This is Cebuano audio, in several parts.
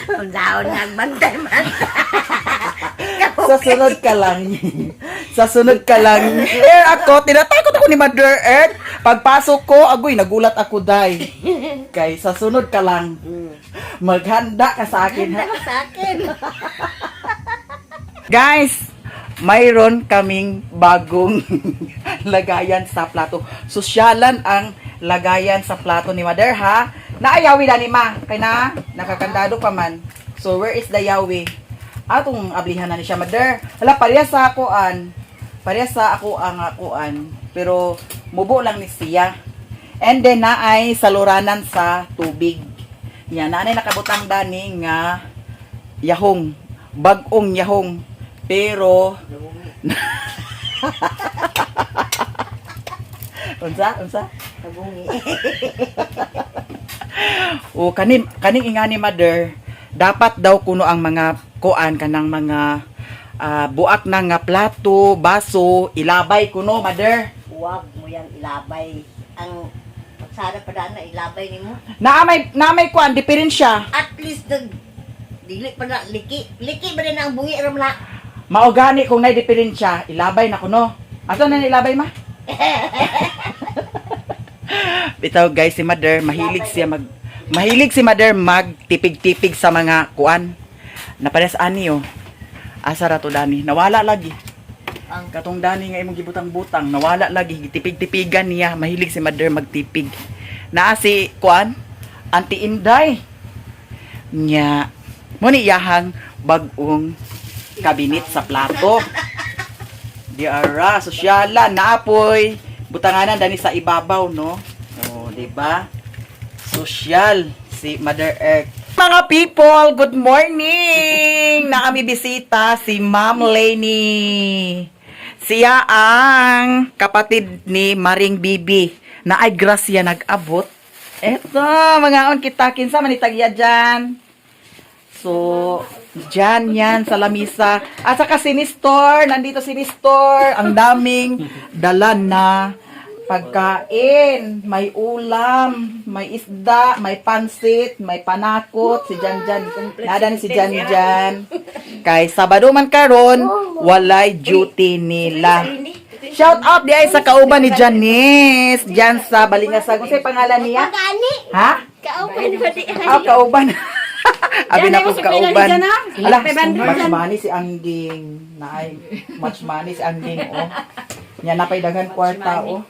Unsaon nga bantay man. Sa sunod ka lang. Sa sunod ka lang. Here ako, tinatakot ako ni Mother Earth. Pagpasok ko, agoy, nagulat ako, day. Kay sa sunod ka lang. Maghanda ka sa akin, ha? Sa akin. Guys, mayroon kaming bagong lagayan sa plato. Sosyalan ang lagayan sa plato ni Mother, ha? Naayawi na ni Ma. Kay na, nakakandado pa man. So, where is the yawi? Atong ablihan na ni siya, Mother. Hala, pareha sa akuan. Pareha sa ako ang akuan. Pero, mubo lang ni siya. And then, naay saluranan sa tubig. Yan, naanay nakabutang dani nga yahong, bagong yahong. Pero unsa unsa? Kabungi. O kaning kaning ingani, Mother, dapat daw kuno ang mga kuan kanang mga buak na nga plato, baso, ilabay kuno, Mother. Huwag mo yang ilabay. Ang sana pa daan na ilabay nimo. Naa may kuan diferensya. At least nag dili pa na liki. Liki ba din ang bungi ram na? Mao gani kung nay diferensya, ilabay na kuno. Ato na ilabay, ma? Bitaw guys, si Mother mahilig si Mother magtipig-tipig sa mga kuan. Napares ani oh. Asa ra to dani? Nawala lagi. Ang Katong dani nga imong gibutang-butang, nawala lagi, gitipig-tipigan niya. Mahilig si Mother magtipig. Naa si kuan, Auntie Inday. Nya, mo ni iyahang bag-ong kabinet sa plato. Di ara, sosyala, naapoy. Butanganan dani sa ibabaw, no? Oh, di ba? Sosyal si Mother Earth. Mga people, good morning! Naami bisita si Ma'am Lenny. Siya ang kapatid ni Maring Bibi na ay grasya nag-abot. Eto, mga on kita kinsa man itagya dyan. So, dyan yan sa lamisa. At saka si Nestor, nandito si Nestor. Ang daming dala na pagkain. May ulam, may isda, may pansit, may panakot. Si Jan Jan. Nada ni si Jan Jan. Kay Sabado man karon, walay duty nila. Shout out di ay sa kauban ni Janice. Diyan sa Balingasag. Unsay pangalan niya? Gani. Ha? Kauban ba di Ah, kauban. Abi na kong kauban. Ala, much money si Angging. Naay, much money si Angging, oh. Nya napay daghan kwarta, oh.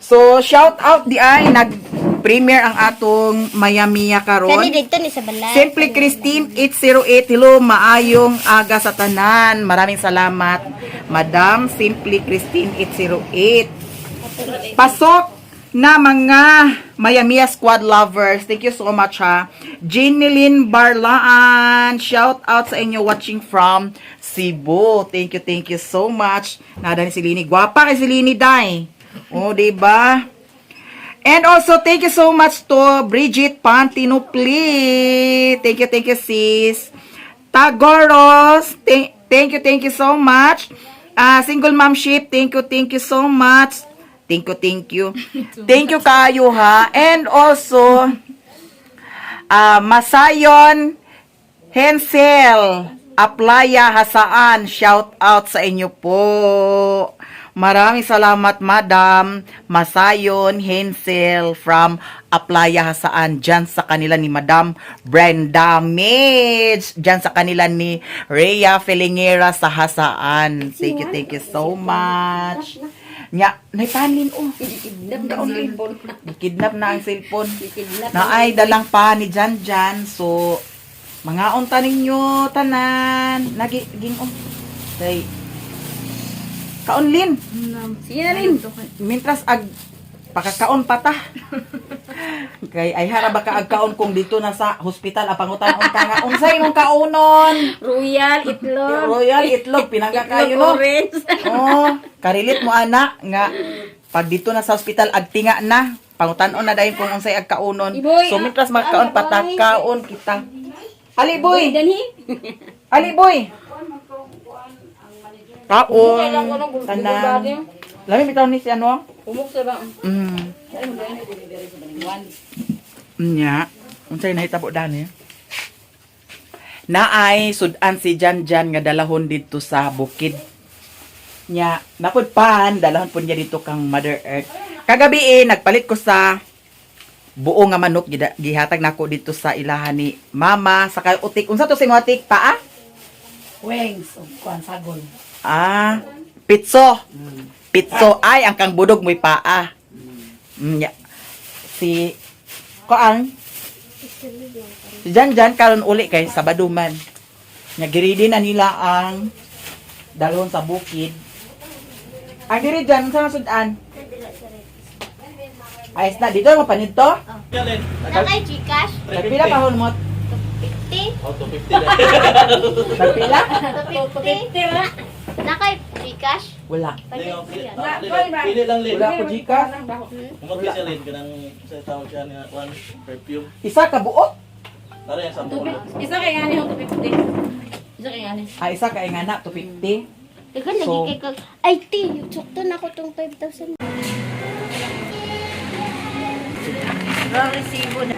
So, shout out di ay nag-premiere ang atong Miami karon. Dito ni sa balay. Simply Christine 808. Hello, maayong aga sa tanan. Maraming salamat, Madam Simply Christine 808. Pasok na mga Mayamia Squad lovers. Thank you so much, ha. Jeanilyn Barlaan, shout out sa inyo watching from Cebu. Thank you so much. Nada ni si Lini. Gwapa kay si Lini, day. Oh, di ba? And also, thank you so much to Bridget Pantinupli. Thank you, sis. Tagoros, thank you, thank you so much. Single Mom Ship, thank you so much. Thank you, thank you. Thank you kayo, ha. And also, Masayon Hensel, Aplaya Hasaan, shout out sa inyo po. Maraming salamat, Madam Masayon Hensel from Aplaya Hasaan, dyan sa kanila ni Madam Brenda Midge, dyan sa kanila ni Rhea Felingera sa Hasaan. Thank you so much. Nya, naipanin oh. Kidnap ang cellphone. Kidnap na ang cellphone. Kidnap. Na ay dalang pa ni Jan Jan. So, mga unta ninyo tanan. Nagi ging oh. Kay kaunlin. Sige na rin. Mintras ag pakakaon pata. Kay ay hara ba ka ag kaon kung dito na sa hospital apangutan unta nga unsay imong kaonon? Royal itlog. Royal itlog pinangga kayo no. Orange. Oh, karilit mo ana nga pag dito na sa hospital agtinga na pangutan-on na dayon kung unsay ag kaunon. Iboy, So mintras magkaon ah, pata boy. kaon kita. Ali boy, Danhi. Ali boy. Kaon tanan. Lami bitaw ni si ano? Umok sa ba? Nya. Unsay nahitabo dani? Naay sudan si Jan Jan nga dalahon didto sa bukid. Nya, napud pan dalahon pud niya dito kang Mother Earth. Kagabi eh, nagpalit ko sa buo nga manok gihatag nako dito sa ilahan ni Mama sa kay utik. Unsa to sa imong atik paa? Wings ug kuan sagol. Ah, pitso. Pitso ay ang kang budog mo'y paa. Ya. Si kuan si Jan Jan karon uli kay Sabado man. Nya giridi na nila ang dalhon sa bukid. Ang diri dyan, unsa nga sudan? Ayos na, dito mo panidto? Nakay Gcash? Nagpila pa hon mo? 50? Oh, 250 lang. Nagpila? 250? Nakay Gcash? Wala. Pili lang, Lin. Wala ko Gcash. Kumagpi siya, Lin. Kanang sa tawag siya nga, one perfume. Isa ka buok? Tara yung sample. Isa kay ngani yung 250. Isa kay ngani. Ah, isa kay nga na, 250. Dagan lagi So- kay kag... Ay, ti, sakto na ko tong 5,000. Resibo na.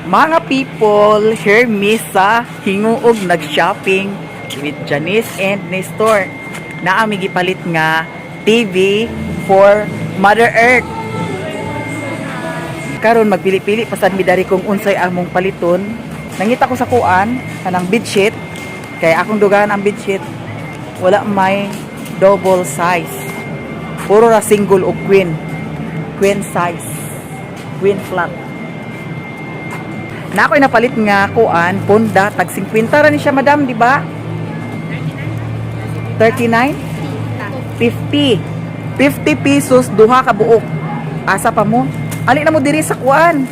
Mga people, here me sa Hinguog nag-shopping with Janice and Nestor. Naami gipalit nga TV for Mother Earth. Karon magpili-pili pasad mi dari kung unsay among paliton. Nangita ko sa kuan kanang bedsheet kay akong dugaan ang bedsheet wala may double size. Puro ra single o queen. Queen size. Queen flat. Na ako'y napalit nga kuan, punda, tag 50 ra ni siya madam, di ba? 39? 50. 50 pesos duha ka buok. Asa pa mo? Ali na mo diri sa kuan.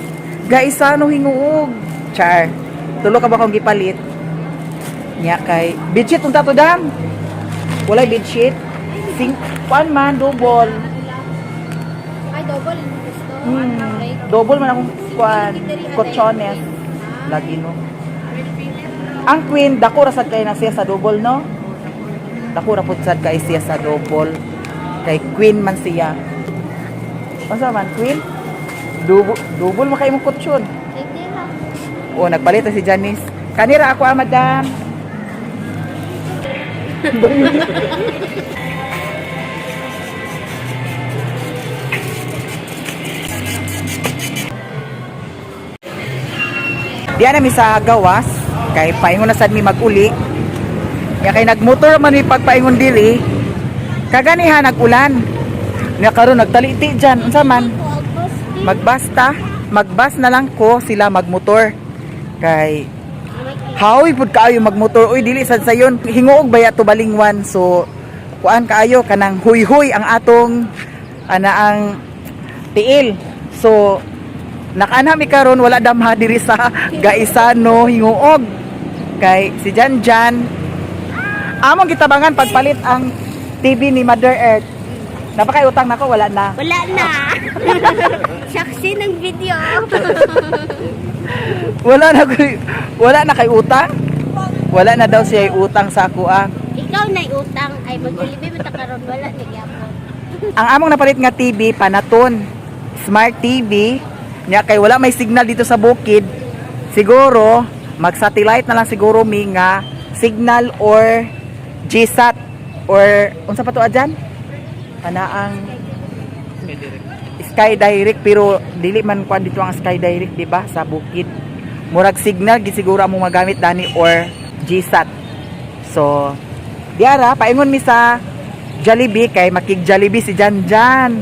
Gaisano hinguog. Char. Tulo ka ba kong gipalit? Nya kay bedsheet unta to dam. Walay bedsheet. Sing kuan man double. Ay, double. Gusto. Double man akong kuan, kotsones. Lagi no. Ang queen dako ra sad kay na siya sa double no. Dako ra pud sad kay siya sa double. Kay queen man siya. Unsa man queen? Double, double man kay imong kutsyon. Sige lang. O nagpalit na si Janice. Kanira ako ah, madam. Diyan na mi sa gawas kay paingon na sad mi mag-uli. Nya kay nagmotor man mi pagpaingon diri. Kaganiha nag-ulan. Nya karon nagtaliti diyan unsa man? Magbasta, magbas na lang ko sila magmotor. Kay haoy pud kaayo magmotor uy dili sad sayon hinguog baya to balingwan so kuan kaayo kanang huy-huy ang atong ana ang tiil. So nakaanha mi karon wala damha diri sa Gaisano hinguog kay si Jan Jan among gitabangan pagpalit ang TV ni Mother Earth. Napakay utang nako wala na. Wala na. Saksi ng video. Wala na kay utang. Wala na daw siya utang sa ako ah. Ikaw na utang ay maglibi mo ta karon wala ni gyapon. Ang among napalit nga TV Panaton Smart TV nya kay wala may signal dito sa bukid. Siguro mag-satellite na lang siguro mi nga signal or GSAT or unsa pa to adyan? Kana ang Sky Direct pero dili man kuan dito ang Sky Direct di ba sa bukid. Murag signal gid siguro among magamit dani or GSAT. So diara paingon mi sa Jollibee kay makig Jollibee si Jan Jan.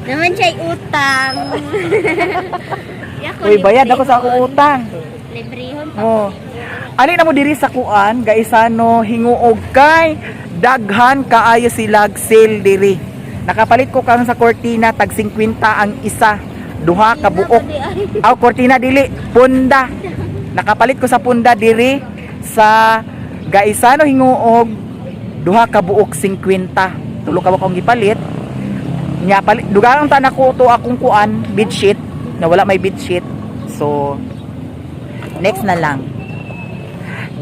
Naman siya utang. Uy, bayad ako sa akong utang. Librehon pa. Oh. Ali na mo diri sa kuan, gaisano hinguog kay daghan kaayo sila sale diri. Nakapalit ko karon sa kortina tag 50 ang isa, duha ka buok. Aw kortina dili, punda. Nakapalit ko sa punda diri sa Gaisano hinguog duha ka buok 50. Tulo ka ba kong gipalit? Nya palit dugang ta nako to akong kuan bedsheet na wala may bedsheet. So next na lang.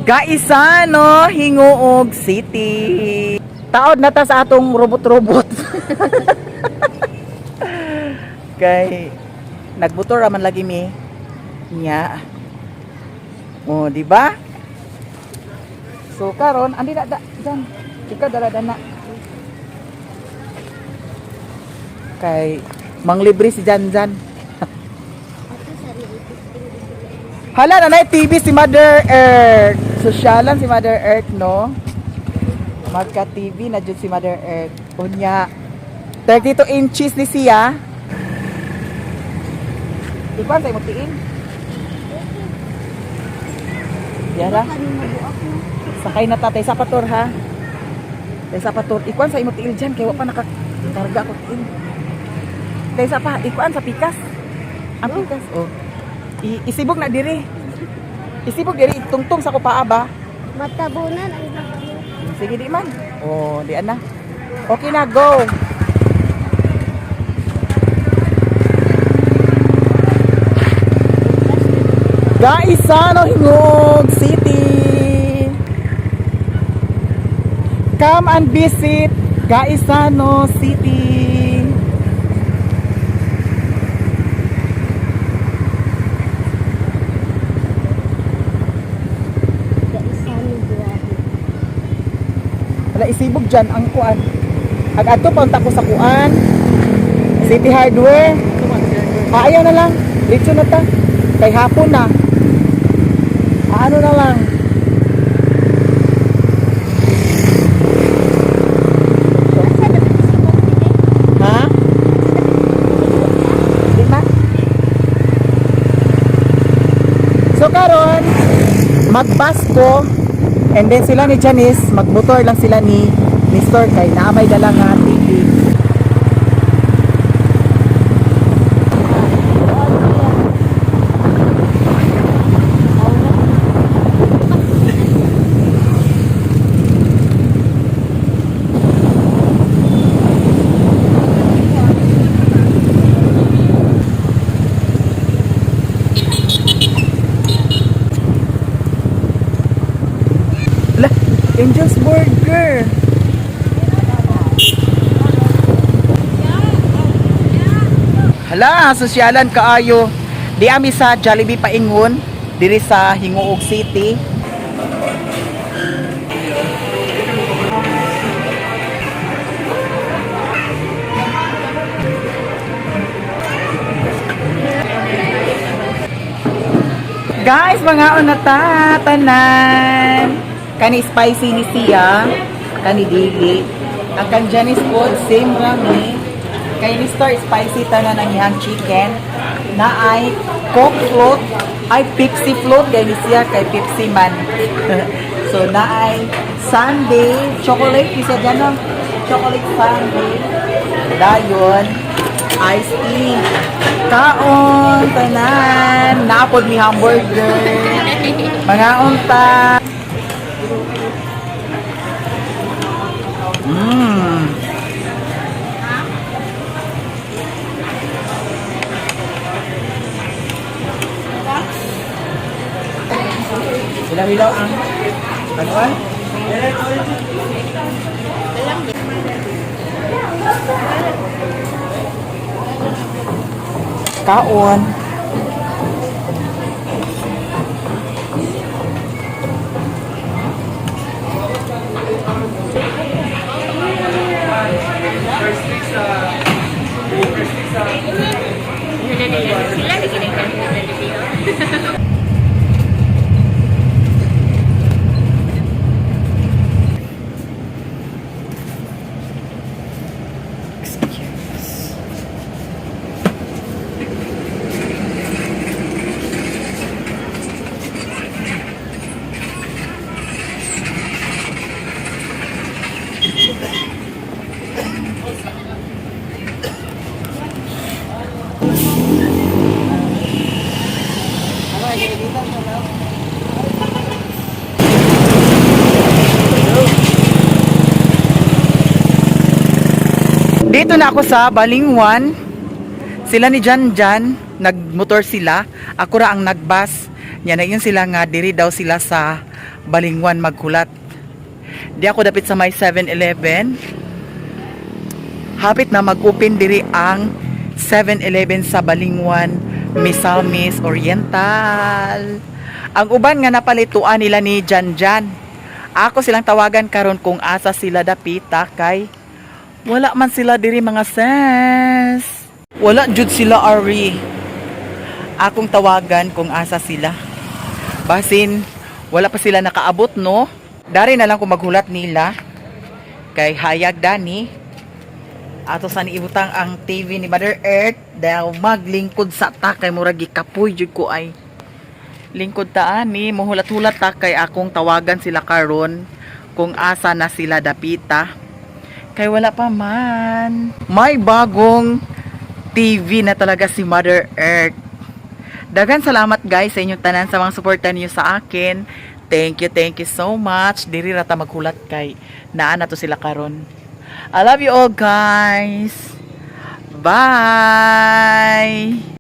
Gaisano Hinguog City. Taod na ta sa atong robot-robot. Kay nagmotor ra man lagi mi. Nya. Oh, di ba? So karon andi na da jan. Ikaw dala dana. Kay manglibre si Jan Jan. Ato sa 315. Hala na na TV si Mother Earth. Sosyalan si Mother Earth, no? Magka TV na jud si Mother Earth. Unya 32 inches ni siya. Ikuan sa imong tiin. Yara. Sakay na tatay sa pator ha. Tay sa pator. Ikuan sa imong tiil dyan kay wa pa nakakarga ko tiil. Tay sa pa ikuan sa pikas. Ang pikas oh. Isibog na diri. Isibog diri tungtong sa ko paa ba. Matabunan ang Sige di man. Oh, di ana. Okay na, go. Gaisano Hingog City. Come and visit Gaisano City. Gaisano buwahi. Wala isibog dyan ang kuan. Ag adto pa unta ko sa kuan. City Hardware. Ah, ayaw na lang. Diretso na ta. Kay hapon na. Ah, ano na lang. Asa dapat isibog dili? Ha? Di ba? So karon magbus ko and then sila ni Janice magmotor lang sila ni Mr. kay naa may dala nga TV. Ala, Angel's Burger. Hala, sosyalan kaayo. Di ami sa Jollibee paingon diri sa Hinguog City. Guys, mga na ta, tanan. Kani spicy ni siya, kani dili. Ang kang Janice food, same rami. Kay ni Star, spicy tanan ang iyang chicken. Na ay Coke float, ay Pepsi float kay ni siya, kay Pepsi man. So na ay sundae, chocolate, isa dyan no? Chocolate sundae. Dayon, iced tea. Kaon, tanan. Naapod mi hamburger. Mga unta. Hilaw-hilaw ang ano ay? Kaon. Excuse. Dito na ako sa Balingwan. Sila ni Jan Jan, nagmotor sila. Ako ra ang nagbus. Yan na yun sila nga, diri daw sila sa Balingwan maghulat. Di ako dapit sa may 7-Eleven. Hapit na mag-open diri ang 7-Eleven sa Balingwan, Misamis Oriental. Ang uban nga napalituan nila ni Jan Jan. Ako silang tawagan karon kung asa sila dapita kay wala man sila diri, mga sis. Wala jud sila ari. Akong tawagan kung asa sila. Basin wala pa sila nakaabot, no. Dari na lang kung maghulat nila kay hayag dani ato sa niibutang ang TV ni Mother Earth daw maglingkod sa ta kay murag gikapoy jud ko ay lingkod ta ani. Muhulat-hulat ta kay akong tawagan sila karon kung asa na sila dapita kay wala pa man. May bagong TV na talaga si Mother Earth. Dagan salamat, guys, sa inyong tanan sa mga suporta niyo sa akin. Thank you, thank you so much. Diri ra ta maghulat kay naa na to sila karon. I love you all, guys. Bye.